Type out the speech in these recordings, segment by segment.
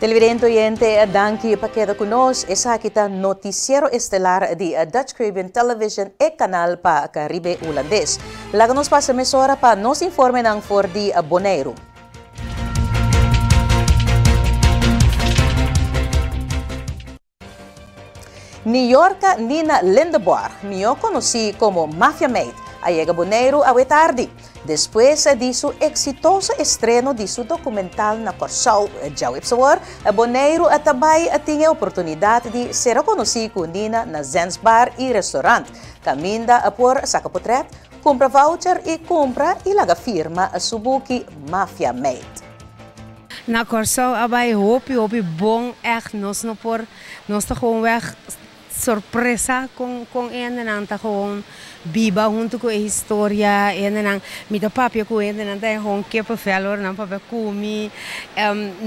Televidente oyente, danki pa keda ku nos. Esaki ta Noticiero Estelar di Dutch Caribbean Television, e kanal pa Karibe Hulandes. Laga nos pasa mesora pa nos informenan for di Boneiru. Niyorka Nina Lindeborg, mihó konosí komo Mafia Maid, a yega Boneiru awe tardi, despues di su eksitoso estreno di su dokumental na Kòrsou. Djaweps awor, Boneiru ta bai tin e oportunidat di sera konosí ku Nina na Zen's Bar i Restaurant, kaminda por saka potrèt, kumpra voucher i kumpra i laga firma su buki Mafia Maid. Na Kòrsou a bai hopi hopi bon ègt nos no por nos ta gewoon wèg sorpresa kon kon e hendenan ta gewoon biba huntu ku e historia e hendenan mi ta papia ku e hendenan ta gewoon kippenvel ora nan papia ku mi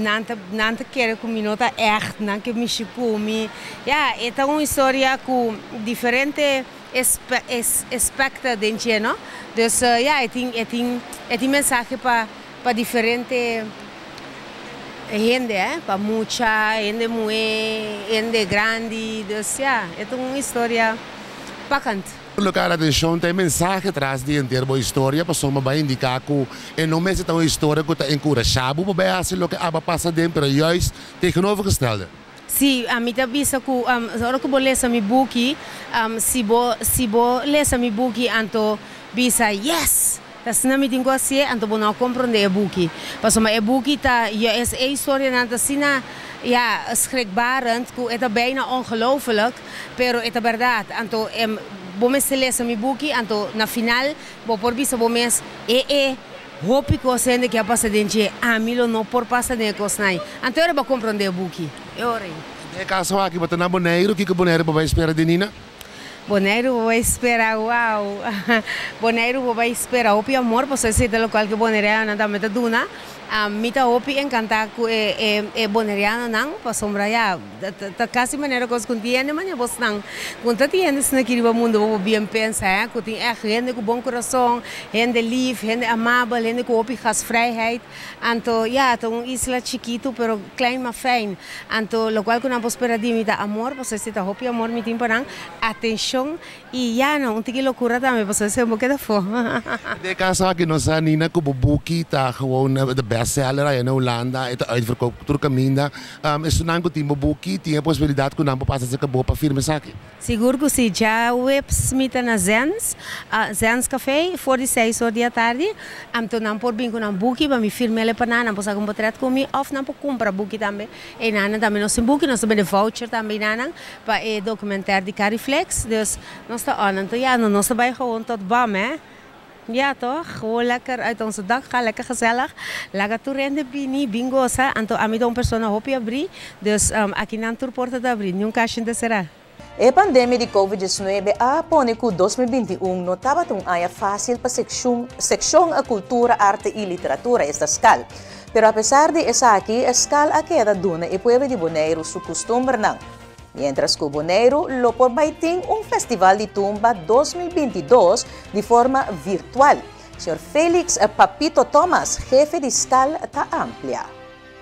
nan ta nan ta kere ku mi no ta ègt nan ke mishi ku mi ya e ta un historia ku diferente espekto den dje no dus ya e tin e tin e tin mensahe pa Pa diferente hende eh, pa mucha, hende muhé, hende grandi, dus ya, e ta un historia pakant. Loke a hala atencion ta e mensahe tras di henter bo historia, pasobra bo a indica cu e no mester ta un historia cu ta encurasha bo pa bay haci loke aba pasa den, pero juist tegenovergestelde. Si, ami ta bisa cu ora cu bo lesa mi buki, si bo si bo lesa mi buki anto bisa yes! Ta asina mi tin ku hasié, anto bo no a komprondé e buki. Pasobra e buki ta, ya es e historianan ta asina, ya, schrikbarend ku e ta bijna ongelooflijk, pero e ta bèrdat. Anto bo mester lesa mi buki, anto na final bo por bisa bo mes, e e hopi kos hende ke a pasa den dje, ami lo no por pasa den e kosnan ei. Anto e ora bo a komprondé e buki, e ora ei. Den e kaso aki bo ta na Boneiru, kiko Boneiru bo bai spera di Nina? Boneiru bo bai spera wow Boneiru bo bai spera hopi amor pasobra esei ta lokual ku bonerianonan tambe ta duna mi ta hopi enkantá ku e e e bonerianonan pasobra ya ta kasi manera kos ku tin hende manera bosnan ku ta tin hende asina aki riba mundu bo por bien pensa he ku tin ègt hende ku bon kurason hende lif hende amabel hende ku hopi gasvrijheid Anto ya, ta un isla chikitu pero klein ma fijn. Anto lokual ku nan por spera di mi ta amor, pasobra esei ta hopi amor mi tin pa nan, atenshon i ya no, un tiki lokura tambe pasobra esei bo keda afó. Den e kaso aki nos sa Nina ku bo buki ta gewoon de bestseller aya na Hulanda, e ta uitverkoop tur kaminda. Esunnan ku tin bo buki tin e posibilidat ku nan por pasa serka bo pa firma esaki? Sigur ku si, djaweps mi ta na Zens, Zens Café, for di seis or di atardi. Anto nan por bin ku nan buki pa mi firm'el pa nan, nan por saka un potret ku mi òf nan por kumpra buki tambe. Einanan tambe nos tin buki, nos ta bende voucher tambe einanan pa e documentèr di Cariflex. Dus nos ta on. Anto ya, nos ta bai gewoon tot bam hè. Ya toch, gewoon lekker uit onze dak gaan, lekker gezellig. Laga tur hende bini, bin gosa. Anto ami ta un persona hopi abrí, dus aki nan tur porta ta abrí, niun kashin ta será. E pandemia di Covid diesnuebe a pone ku 2021 no tabata un aña fásil pa sekshon Sekshon Kultura, Arte i Literatura, esta skal. Pero apesar di esaki, skal a keda duna e pueblo di Boneiru su kustumbernan. Mientras ku Boneiru lo por bai tin un Festival di Tumba 2022 di forma virtual. Señor Felix Papito Thomas, hefe di skal ta amplia.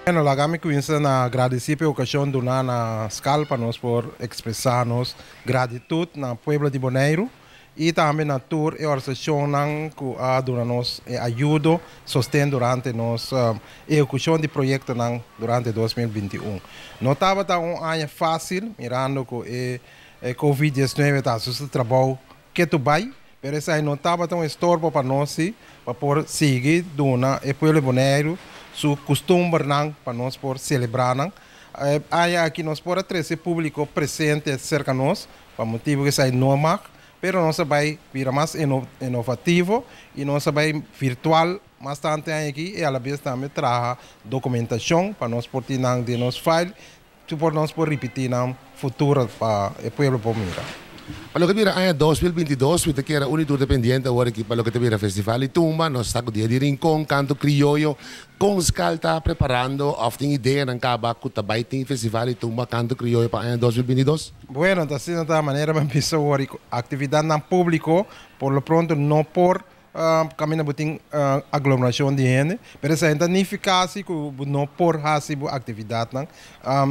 Bueno, laga mi kuminsa na gradisí pa e okashon duná na skal pa nos por ekspresá nos gratitut na pueblo di Boneiru. I tambe na tur e organisashonnan ku a duna nos e ayudo, sosten durante nos ehekushon di proyektonan durante 2021. No tabata un aña fásil, mirando ku e Covid 19 ta hasi su trabou ketu bai, pero esei no tabata un estorbo pa nos si pa por sigui duna e pueblo di Boneiru su kustumbernan pa nos por selebrá nan. E aña aki nos por a trese públiko presente serka nos Pa motibu ku esei no mag, pero nos a bai bira mas inovativo i nos a bai virtual mas tantu aña aki i alabes tambe traha dokumentashon pa nos por tin nan den nos file ku por nos por ripití nan futuro pa e pueblo por mira. Pa loke ta bira aña 2022 mi ta kere uni tur ta pendiente awor aki pa loke ta bira Festival di Tumba, nos ta ku Dia di Rincon, Kanto Krioyo. Kon skal ta preparando òf tin ideanan kaba ku ta bai tin Festival di Tumba, Kanto Krioyo pa aña 2022? Bueno, ta asina ta manera mi a bisa awor, aktividatnan públiko por lo pronto no por. Kaminda bo tin aglomerashon di hende, pero esei ta nifiká si ku bo no por hasi bo aktividatnan.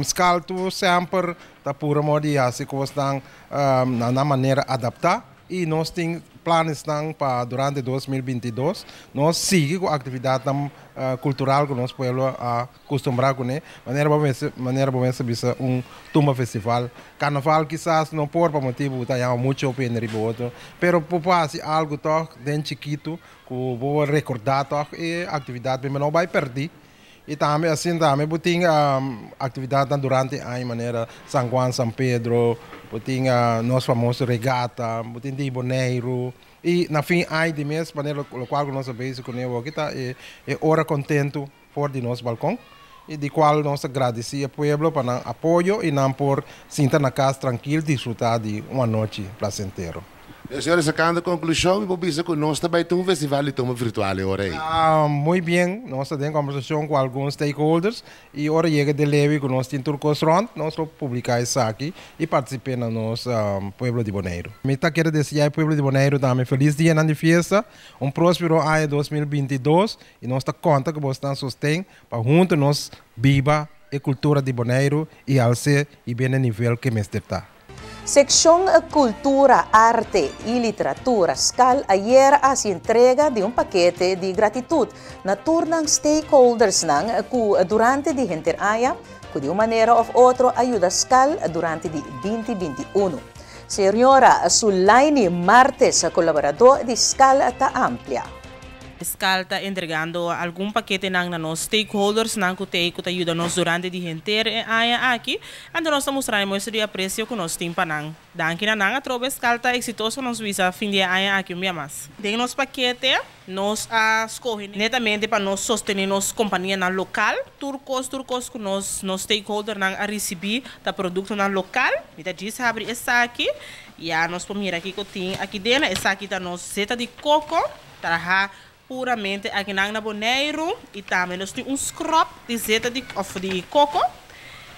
Skal tur semper ta pura moda di hasi kosnan na nan manera adaptá i nos tin planesnan pa durante 2022 nos sigui ku aktividatnan kultural ku nos pueblo a kustumbrá kuné, manera bo mester manera bo mester bisa un tumba festival. Karnaval kisas no por pa motibu ku ta yama muchu hopi hende riba otro, pero bo por hasi algu tòg den chikitu ku bo por rekordá tòg e aktividat primero no bai pèrdí. I tambe asina tambe bo tin aktividatnan durante e aña manera San Juan, San Pedro, bo tin nos famoso regata, bo tin di Boneiru. I na fin aña di mes manera lokual ku nos a bezig kuné awoki ta e ora kontentu for di nos balkon i di kual nos ta gradisí e pueblo pa nan apoyo i nan por sinta na kas trankil disfrutá di un anochi plasentero. E señora sakando konklushon, mi por bisa ku nos ta bai tin un festival di tumba virtual e ora ei. Muy bien, nos ta den kombersashon ku algun stakeholders i ora yega de lewi ku nos tin tur kos rònt, nos lo publiká esaki i partisip'é na nos pueblo di Boneiru. Mi ta kere deseá e pueblo di Boneiru tambe felis dianan di fiesta, un próspero aña 2022 I nos ta konta ku bosnan sosten pa huntu nos biba e kultura di Boneiru i als'é i bini e nivel ke mester ta. Sekshon Kultura, Arte i Literatura, skal, ayer a hasi entrega di un pakete di gratitut na tur nan stakeholdersnan ku durante di henter aña ku di un manera òf otro a yuda skal durante di 2021. Señora Sulaini Martes, kolaboradó di skal ta amplia. Skal ta entregando algun paketenan na nos stakeholdersnan ku t'ei ku ta yuda nos durante di henter e aña aki. Anto nos ta mustra e muestra di apresio ku nos tin pa nan. Danki na nan atrobe Skal ta eksitoso nos bisa fin di e aña aki un bia mas. Den nos pakete nos a skohe netamente pa nos sostené nos kompanianan lokal. Tur kos tur kos ku nos nos stakeholdernan a risibí ta produktonan lokal. Mi ta djis habri esaki. Ya nos por mira kiko tin aki den. Esaki ta nos zeta di koko. Traha puramente akinan na Boneiru y tambe nos tin un scrub di zeta di of di coco.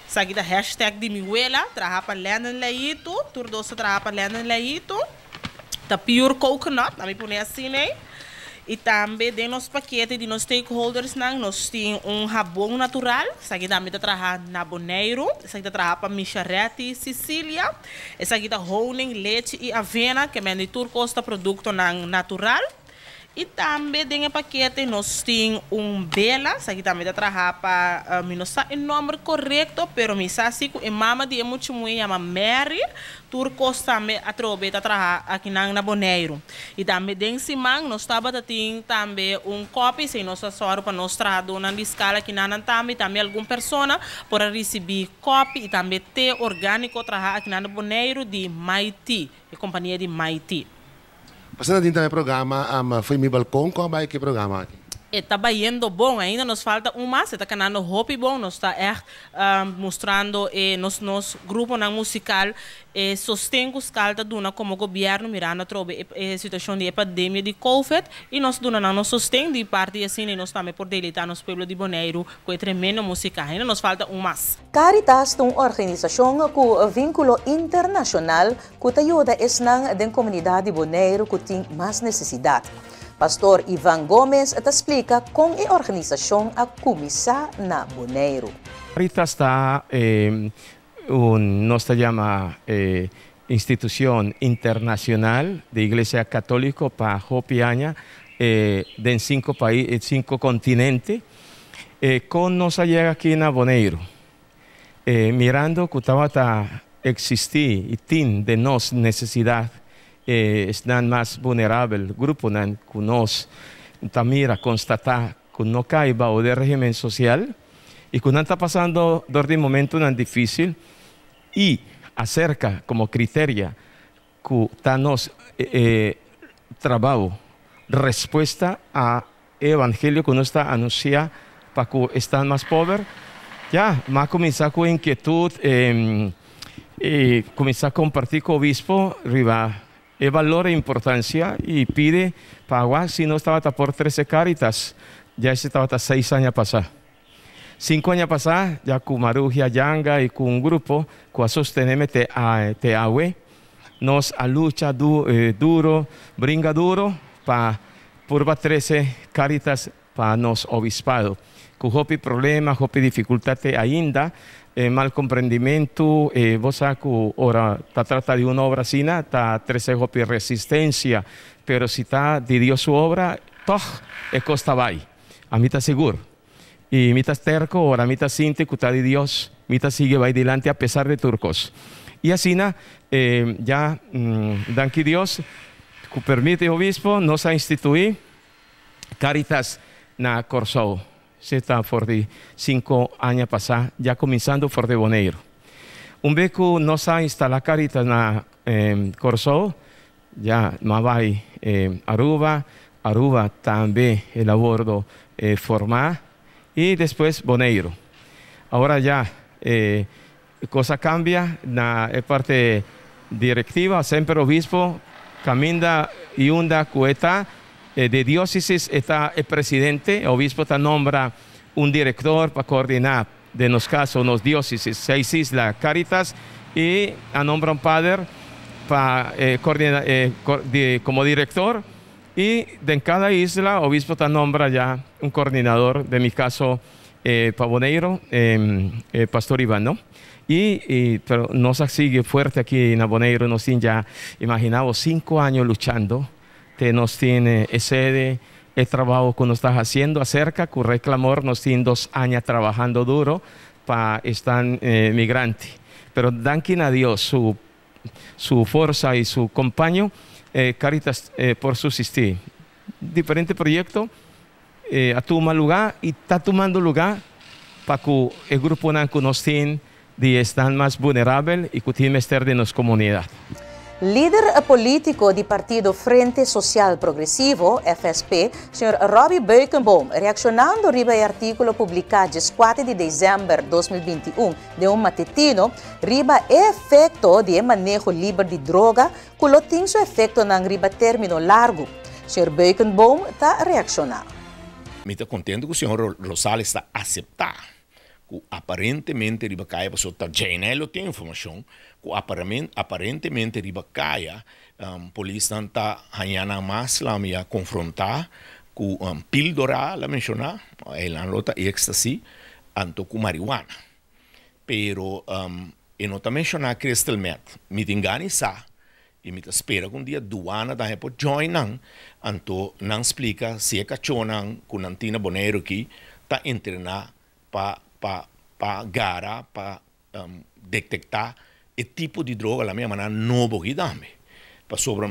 Esaki ta hashtag di mi wela, traha pa Lennon Leito, tur dos ta traha pa Lennon Leito. Ta pure coconut, ami pone asina ey. Y tambe den nos pakete di nos stakeholdersnan nos tin un habon natural, esaki tambe ta traha na Boneiru, esaki ta traha pa Misharetti Sicilia. Esaki ta honing, lechi i avena, ke men di tur kos ta produktonan natural. I tambe den e pakete nos tin un bela, esaki tambe ta traha pa, mi no sa e nòmber korekto, pero mi sa si ku e mama di e mucha muhé yama Mary. Tur kos tambe atrobe ta traha akinan na Boneiru. I tambe den siman nos tabata tin tambe un kòpi, esei nos ta sòru pa nos trahadónan di skala akinanan tambe i tambe algun persona por a risibí kòpi i tambe te orgániko traha akinan na Boneiru di Maiti, e kompania di Maiti. Pasobra tin tambe programa Fo'i mi balkon, kon a bai ku e programa aki? E ta bayendo bon, ainda nos falta un mas, e ta kanando hopi bon, nos ta ègt mustrando e nos nos gruponan musikal e sosten ku skal ta duna komo gobièrnu mirando atrobe e e situashon di e pandemia di covid i nos duna nan nos sosten di parti asina i nos tambe por deleitá nos pueblo di Boneiru ku e tremendo musika. Ainda nos falta un mas. Caritas ta un organisashon ku vínkulo internashonal ku ta yuda esnan den komunidat di Boneiru ku tin mas nesesidat. Pastor Ivan Gomez ta splika kon e organisashon a kuminsá na Boneiru. Caritas ta un nos ta yama institucion internacional di Iglesia Catolico pa hopi aña den cinco pais, cinco continente. Con nos a yega aki na Boneiru? Mirando cu tabata existi y tin den nos necesidad esnan mas vulnerabel, gruponan cu nos ta mira, constata cu no cay bao den regimen social y cu nan ta pasando dor di momentonan dificil y acerca como criteria cu ta nos trabao respuesta a e evangelio cu nos ta anuncia pa cu esnan mas pober, ya, m'a cuminsa cu inquietud y cuminsa comparti cu obispo riba e balor e importancia y pide pa awa si nos tabata por trece Caritas, ya ese tabata seis aña pasa. Cinco aña pasa ya cu Marugia Yanga y cu un grupo cu a sosteneme te te awe, nos a lucha duro, bringa duro pa. purba trese Caritas pa nos obispado. Ku hopi problema, hopi difikultat ainda, mal komprendimentu, bo sa ku ora ta trata di un obra asina, ta trese hopi resistensia, pero si ta di Dios su obra, tòg e kos ta bai. Ami ta sigur. I mi ta sterko ora mi ta sinti ku ta di Dios, mi ta sigui bai dilanti apesar di tur kos. I asina, ya danki Dios, ku permit di obispo, nos a instituí Caritas na Kòrsou. Se ta for di sinku aña pasá, ya kuminsando for di Boneiru. Un bes ku nos a instalá Caritas na Kòrsou, ya no a bai Aruba, Aruba tambe el a wordo formá i despues Boneiru. Awor ya e kos a kambia na e parte direktiva, semper obispo kaminda i unda ku e ta de diósesis e ta e presidente, e obispo ta nombra un direktor pa koordiná, den nos kaso nos diósesis, seis isla Caritas i a nombra un pader pa koordiná komo direktor. I den kada isla obispo ta nombra ya un koordinador, den mi kaso pa Boneiru e pastor Ivan no. I pero nos a sigui fuerte aki na Boneiru, nos tin ya imagina bo sinku año luchando te nos tin e sede, e trabao ku nos ta hasiendo aserka ku Reclamor nos tin dos aña trabahando duro pa esnan migrante. Pero danki na Dios su su forsa y su compaño, Caritas por subsisti. Diferente proyecto a tuma luga y ta tumando luga pa cu e gruponan cu nos tin di esnan mas vulnerabel y cu tin mester di nos comunidad. Lider polítiko di partido Frente Sosial Progresivo, FSP, señor Robby Beukenboom, reakshonando riba e artíkulo publiká djeskuater di desèmber 2021 den un matutino riba e efekto di e maneho liber di droga ku lo tin su efektonan riba término largu. Señor Beukenboom ta reakshoná. Mi ta kontentu ku señor Rosales ta aseptá ku aparentemente riba kaya, pasobra ta djei lo tin informashon ku aparentemente riba kaya polisnan ta haña nan mas lamia konfrontá ku píldora, el a menshoná, einan lo ta ecstasy, anto ku marihuana. Pero e no ta menshoná crystal meth. Mi tin gana i sa i mi ta spera ku un dia duana tambe por join nan, anto nan splika si e kachónan ku nan tin na Boneiru aki ta entrená pa pa pa gara, pa detektá e tipo di droga la mi yama nan nobo aki tambe. Pasobra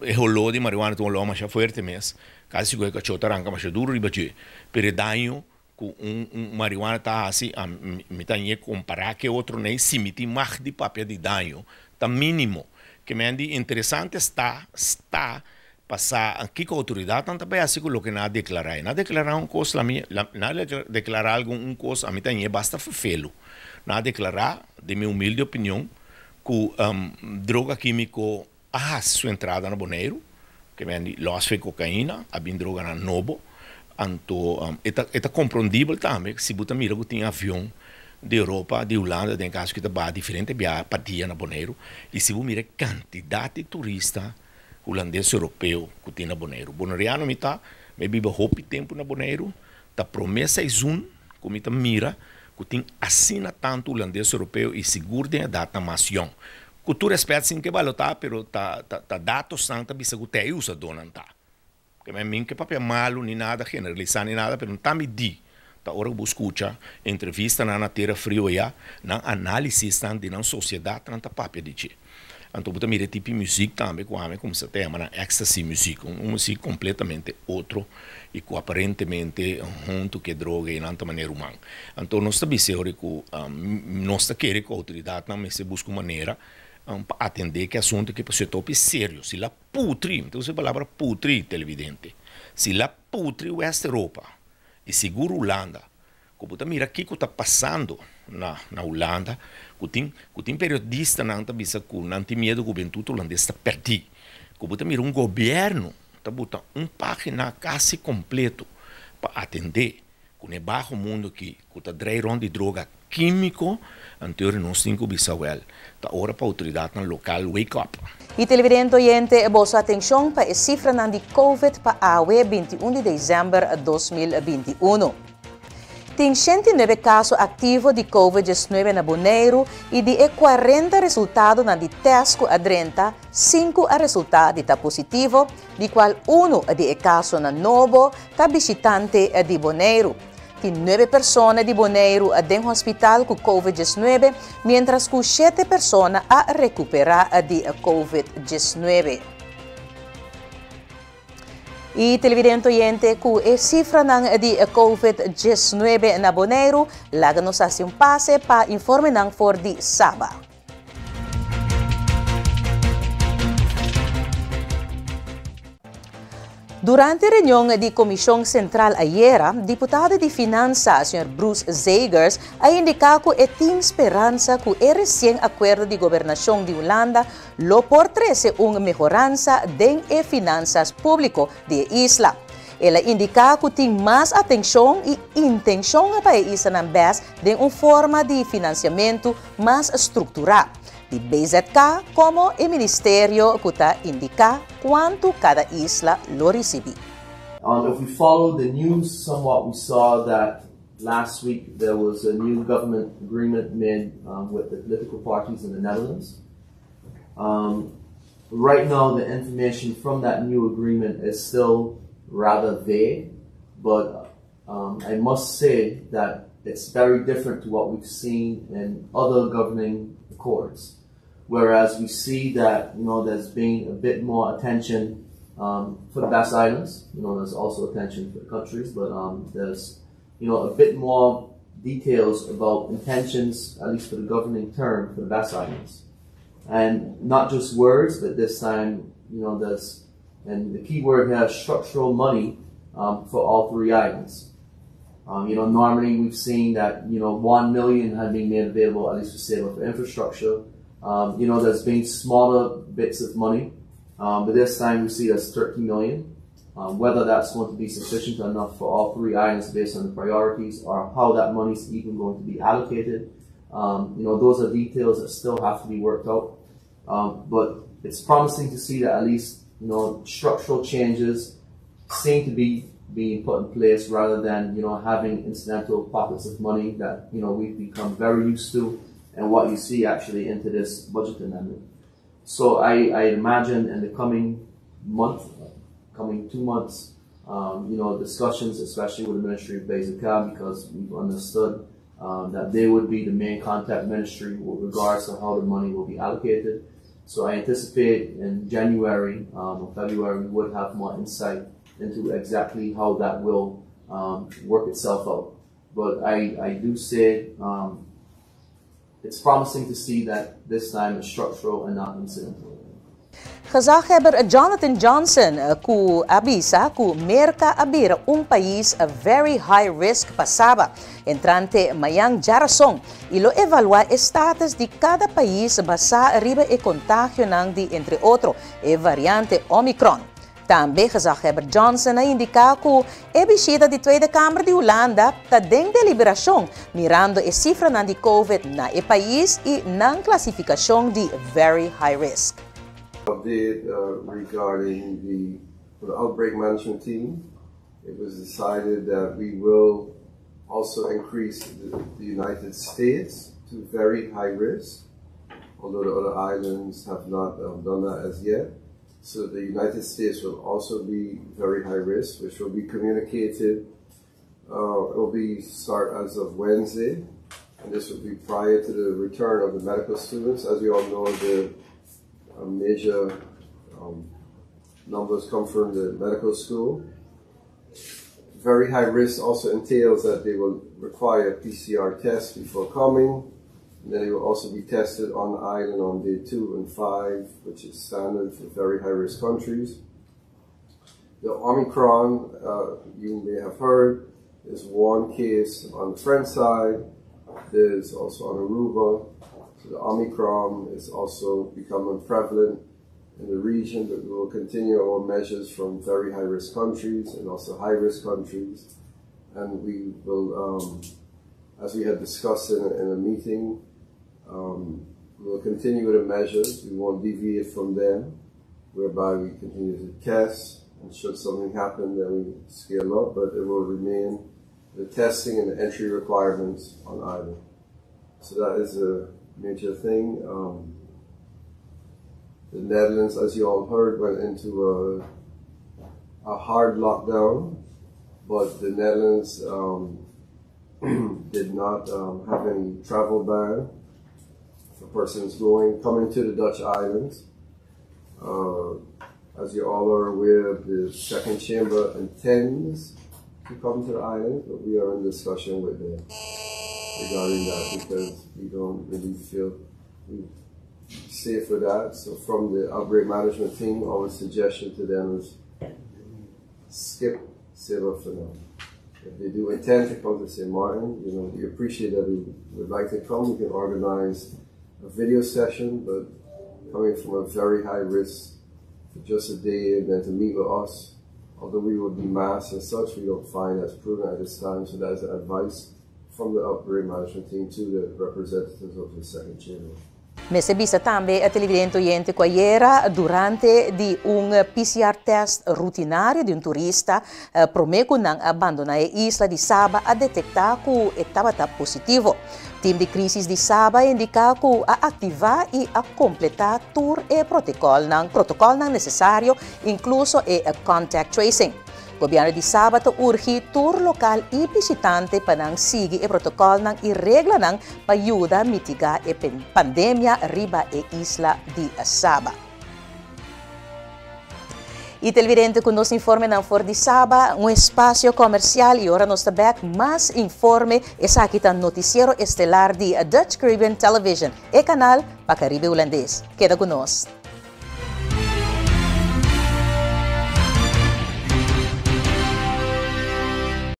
e holó di marihuana ta un holó masha fuerte mes, kasi ku e kachó ta ranka masha duru riba dje, pero e daño ku un un marihuana ta hasi a mi ta ñe kompará ku e otro nei si mi tin mag di papia di daño ta mínimo. Ke men di interesante sta sta pa sa kiko outoridatnan ta bai hasi ku loke nan a deklará. E nan a deklará un kos la mi nan a deklará algun un kos a mi ta ñe basta ferfelu. Nan a deklará den mi humilde opinion ku droga kímiko a hasi su entrada na Boneiru, ke men di lòs fe kokaina, a bin droganan nobo, anto e ta e ta komprondibel tambe si bo ta mira ku tin avion di Europa, di Hulanda den kaso ku ta baha diferente biaha pa dia na Boneiru, i si bo mira e kantidat di turista hulandes europeo ku tin na Boneiru. Boneriano mi ta, mi a biba hopi tempu na Boneiru, ta promé seizoen ku mi ta mira ku tin asina tantu hulandes europeo i sigur den edatnan mas yòn. Ku tur respet sin ke balotá pero ta ta datosnan ta bisa ku te e usadónan ta. Ke men min ke papia malu ni nada generalisá ni nada pero ta mi di ta ora ku bo skucha entrevistanan na tera frio ya nan análisisnan di nan sosiedatnan ta papia di dje. Anto bo ta mira e tipo di muzik tambe ku ami a kuminsá ta yama nan ecstasy muzik un muzik kompletamente otro i ku aparentemente huntu ku e droga ei nan ta manera ruman. Anto nos ta bisa e ora ku nos ta kere ku outoridatnan mester buska un manera pa atendé ku e asuntu aki pasobra e ta hopi serio. Si la putri, mi ta usa e palabra putri televidente, si la putri West Europa i sigur Hulanda Ku bo ta mira kiko ta pasando na na Hulanda, ku tin ku tin periodistanan ta bisa ku nan tin miedu ku hubentut hulandes ta pèrdí. Ku bo ta mira un gobièrnu ta buta un página kasi kompleto pa atendé ku n'e baho mundu aki ku ta drei rònt di droga. kímiko, anto nos tin ku bisa wèl, ta ora pa outoridatnan lokal wake up. I televidente oyente, boso atenshon pa e sifranan di Covid pa awe 21 di desèmber 2021. Tin 109 kaso aktivo di Covid-19 na Boneiru i di e 40 resultadonan di tèst ku a drenta, 5 a resultá di ta positivo, di kual unu di e kasonan nobo ta bishitante di Boneiru. Tin 9 persona di Boneiru den hospital ku Covid-19, miéntras ku 7 persona a rekuperá di Covid-19. I televidente oyente, ku e sifranan di Covid-19 na Boneiru, laga nos hasi un pase pa informenan for di Saba. Durante reunion di Komishon Sentral ayera, diputado di Finansa, señor Bruce Zagers, a indiká ku e tin speransa ku e resien akuerdo di gobernashon di Hulanda lo por trese un mehoransa den e finansas públiko di e isla. El a indiká ku tin mas atenshon i intenshon pa e islanan bes den un forma di finansiamentu mas strukturá di BZK komo e ministerio ku ta indiká kuantu kada isla lo risibí. If we follow the news somewhat, we saw that last week there was a new government agreement made with the political parties in the Netherlands. Right now, the information from that new agreement is still rather vague, but I must say that it's very different to what we've seen in other governing accords. Whereas we see that, there's been a bit more attention for the BESS Islands. There's also attention for the countries, but there's, a bit more details about intentions, at least for the governing term, for the BESS Islands. And not just words, but this time, there's, and the key word here, structural money for all three islands. Normally we've seen that, 1 million had been made available, at least for Saba, for infrastructure. There's been smaller bits of money, but this time we see as 30 million. Whether that's going to be sufficient enough for all three islands based on the priorities or how that money is even going to be allocated, those are details that still have to be worked out. But it's promising to see that at least, structural changes seem to be being put in place rather than, having incidental pockets of money that, we've become very used to and what you see actually into this budget amendment. So I imagine in the coming month, coming 2 months, discussions, especially with the Ministry of BZK, because we've understood that they would be the main contact ministry with regards to how the money will be allocated. So I anticipate in January or February we would have more insight into exactly how that will work itself out. But I do say it's promising to see that this time it's structural and not incidental. Gezaghebber Jonathan Johnson ku a bisa ku Merka a bira un pais a very high risk pa Saba entrante mayan djárason i lo evaluá e status di kada pais basá riba e kontagionan di, entre otro, e variante Omicron. Tambe gezaghebber Johnson a indiká ku e bishita di Tweede Kamer di Hulanda ta den deliberashon, mirando e sifranan di COVID na e pais i nan klasifikashon di very high risk. Update regarding the outbreak management team. It was decided that we will also increase the United States to very high risk, although the other islands have not done that as yet. So the United States will also be very high risk, which will be communicated. It will be start as of Wednesday, and this will be prior to the return of the medical students. As you all know, the major numbers come from the medical school. Very high risk also entails that they will require PCR tests before coming. And then they will also be tested on the island on day 2 and 5, which is standard for very high risk countries. The Omicron, you may have heard, is one case on the French side. There's also on Aruba. So the Omicron is also becoming prevalent in the region, but we will continue our measures from very high risk countries and also high risk countries. And we will As we had discussed in a meeting, we will continue with the measures. We won't deviate from them, whereby we continue to test, and should something happen, then we scale up, but it will remain the testing and the entry requirements on island. So that is a major thing. The Netherlands, as you all heard, went into a hard lockdown, but the Netherlands did not have any travel ban for persons coming to the Dutch islands. As you all are aware, the second chamber intends to come to the island, but we are in discussion with them regarding that because we don't really feel safe with that. So from the outbreak management team, our suggestion to them is skip Saba for now. If they do intend to come to St. Martin, we appreciate that we would like to come. We can organize a video session, but coming from a very high risk for just a day and then to meet with us, although we will be masked and such, we don't find that's prudent at this time. So that is the advice from the outbreak management team to the representatives of the second chamber. Mester bisa tambe e televidente oyente ku ayera durante di un PCR test rutinario di un turista promé ku nan a bandoná e isla di Saba a detektá ku e tabata positivo. Team di krísis di Saba a indiká ku a aktivá i a kompletá tur e protokòlnan nesesario, inkluso e contact tracing. Gobièrnu di Saba ta urgi tur lokal i bishitante pa nan sigui e protokòlnan i reglanan pa yuda mitigá e pandemia riba e isla di Saba. I televidente, ku nos informenan for di Saba, un espasio komersial i ora nos ta bèk mas informe. Esaki ta Notisiero Estelar di Dutch Caribbean Television, e kanal pa Karibe Hulandes. Keda ku nos.